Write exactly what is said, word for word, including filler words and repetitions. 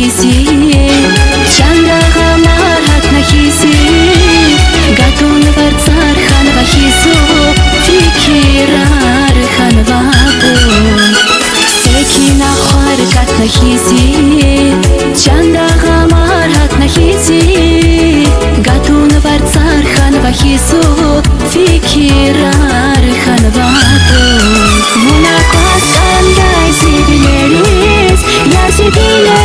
хьиз, чанда гъамар гьатна хьиз, гатун варцар хьанва хьиз, фикирар хьанва пуд. Секин ахвар катна хьиз, чанда гъамар гьатна хьиз, гатун варцар хьанва хьиз, фикирар хьанва пуд. Вуна кваз къандай зи вилериз, я зи виле